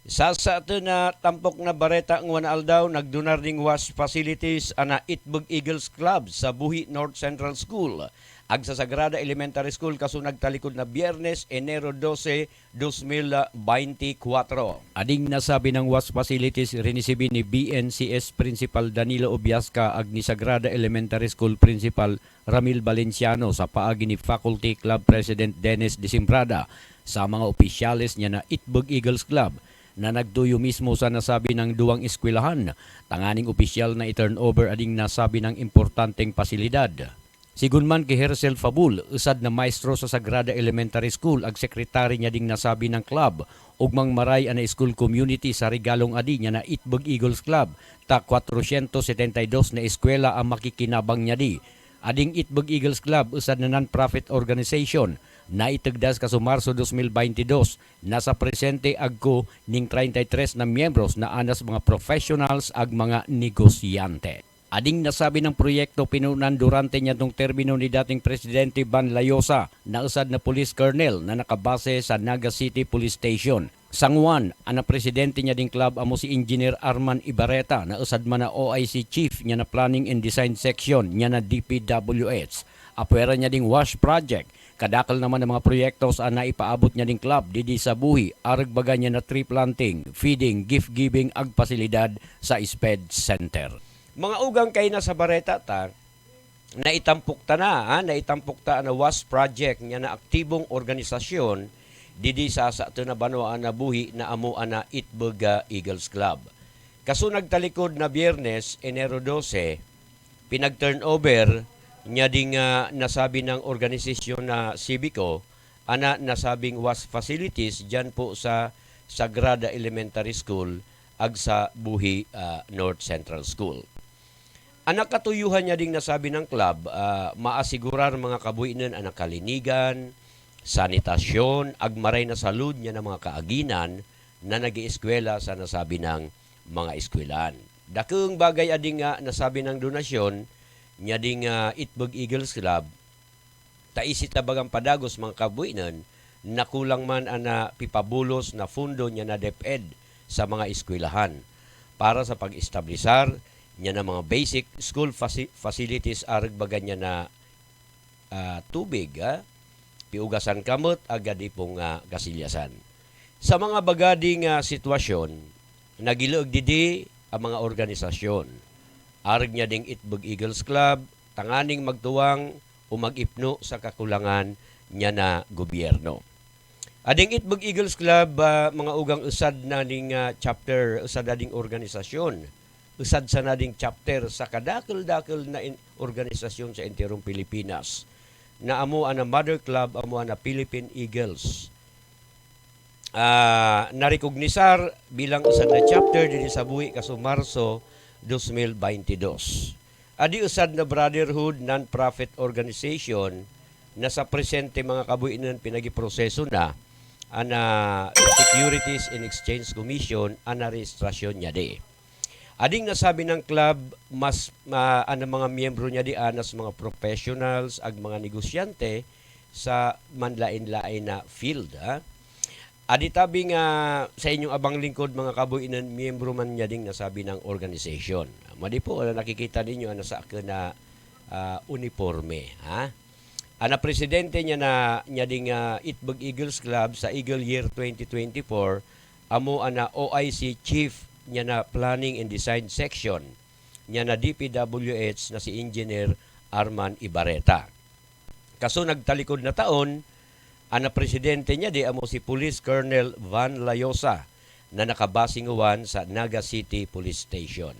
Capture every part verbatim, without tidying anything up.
Sa saatun a tampok na bareta ngua na aldaw, nagdunar ding wash facilities ana Itbug Eagles Club sa Buhi North Central School agsa Sagrada Elementary School kaso nagtalikod na Biyernes, Enero dose, dos mil baynti kwatro. Ading nasabi nang wash facilities rinisibi ni B N C S Principal Danilo Obiasca ag ni Sagrada Elementary School Principal Ramil Valenciano sa paagi ni Faculty Club President Dennis Disimbrada sa mga opisyales nia na Itbug Eagles Club na nagtuyu mismo sa nasabi nang duwang eskwelahan tanganing opisyal na i-turnover ading nasabi nang importanteng pasilidad. Segun man ki Hercel Fabul, usad na maestro sa Sagrada Elementary School ag sekretari nia ding nasabi nang club, ugmang maray ana school community sa Regalong adi nia na Itbug Eagles Club, ta kwatrosyentos setenta y dos na eskwela a makikinabang nia di. Ading Itbug Eagles Club usad na non-profit organization na itegdas kaso Marso dos mil baynti dos, na sa presente agku ning treinta y tres na miyembros na anas mga professionals ag mga negosyante. Ading nasabi nang proyekto pinunan durante niantung termino ni dating Presidente Van Layosa na usad na police colonel na nakabase sa Naga City Police Station. Sanguan, ana presidente nia ding club amo si Engineer Arman Ibarreta na usad man a O I C chief nia na planning and design section nia na D P W H. Apuera nia ding wash project, kadakul naman a mga proyektos a naipaabut nia ding club didi sa buhi, arug baga nia na tree planting, feeding, gift giving ag pasilidad sa SPED Center. Mga ugang, kaina sa bareta ta, naitampok ta na, ha, naitampok ta na wash project nia na aktibong organisasyon didi sa saatun a banwaan a buhi na amo ana Itbug, ah, Eagles Club. Kaso nagtalikod na Biyernes, Enero dose, pinag-turnover nia ding, ah, nasabi nang organisasyon na sibiko ana nasabing wash facilities dian po sa Sagrada Elementary School ag sa Buhi, ah, North Central School. Ana katuyuhan nia ding nasabi nang club, ah, maasigurar mga kabuinun ana kalinigan, sanitasyon, ag maray na salud nia na mga kaaginan na nag-iiskwela sa nasabi nang mga eskwelahan. Dakung bagay a ding, ah, nasabi nang donasyon nia ding, ah, Itbug Eagles Club, ta isitabag ang padagus, mga kabuinun, na kulang man ana pipabulos na fundo nia na DepEd sa mga eskwelahan para sa pag-establisar nia na mga basic school faci-, facilities, arug baga nia na, ah, tubig, ah, piugasan kamut, ag adi pung, ah, kasilyasan. Sa mga baga ding, ah, sitwasyon, nagiluug didi a mga organisasyon. Arug nia ding Itbug Eagles Club, tanganing magtuwang o mag-ipnu sa kakulangan nia na gobyerno. Ading Itbug Eagles Club, ah, mga ugang, usad na ding, ah, chapter, usad na ding organisasyon, usad sana ding chapter sa kadakul-dakul na in-, organisasyon sa enterong Pilipinas, na amo ana mother club, amo ana Philippine Eagles. Ah, narekognisar bilang usad na chapter didi sa buhi kaso Marso dos mil baynti dos. Adi usad na brotherhood, non-profit organization, na sa presente, mga kabuinun, pinagiproseso na ana Securities and Exchange Commission ana rehistrasyon nia di. Ading nasabi nang club, mas, ma-, ana mga miyembro nia di anas mga professionals ag mga negosyante sa manlain-lain na field, ha. Adi tabi nga sa inyong abang lingkod, mga kabuinun, miyembro man nia ding nasabi nang organisasyon. Madi po, ana nakikita ninyo ana saakun a, ah, uniporme, ha. Ana presidente nia na, nia ding, ah, Itbug Eagles Club sa Eagle Year twenty twenty-four, amo ana O I C chief nia na Planning and Design Section nia na D P W H na si Engineer Arman Ibarreta. Kaso nagtalikod na taon, ana presidente nia di amo si Police Colonel Van Layosa, na nakabase nguan sa Naga City Police Station.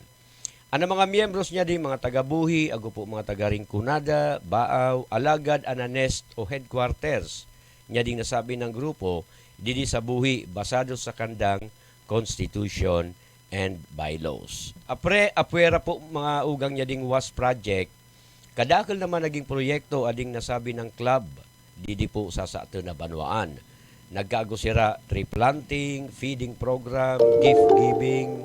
Ana mga miyembros nia di mga taga Buhi, ago po mga taga Rinconada, Baao, alagad ana nest o headquarters nia ding nasabi nang grupo didi sa Buhi, basado sa kandang, constitution, and bylaws. Apre, apuera po, mga ugang, nia ding wash project, kadakul naman a naging proyekto a ding nasabi nang club didi po sa saatun a banwaan. Nagkaago sira tree planting, feeding program, gift giving,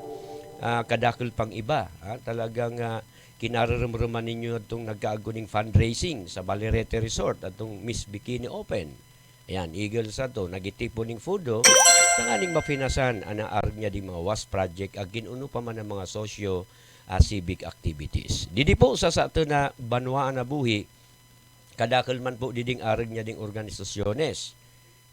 ah, kadakul pang iba, ah, talagang, ah, kinareremreman ninyo adtong nagkaago ning fundraising sa Valerete Resort, adtong Miss Bikini Open. Yan, Eagles ato, nagitipon ning food, o, tanganing mafinasan an areg nia ding mga WASP project, agin unu pa man a mga sosyo, a civic activities. Didi pu sa satun a banwaan a buhi, kadakel man pu diding areg nia ding organisasyones.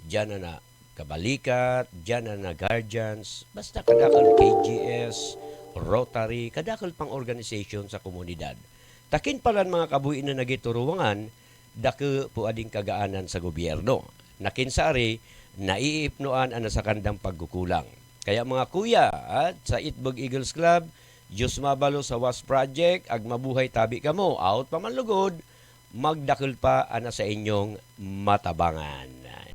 Diyan na kabalikat, diyan na guardians, basta kadakel K G S, Rotary, kadakel pang organization sa komunidad. Takin palan mga kabuhi na nagituruwangan, dake pu a ding kagaanan sa gobyerno. Nakin sari, naiipnoan an a sakan dang pagkukulang. Kaya mga kuya, at sa Itbug Eagles Club, Diyos mabalos sa WASP Project, ag mabuhay tabi kamo, awat pa man lugod, magdakel pa an a sa inyong matabangan.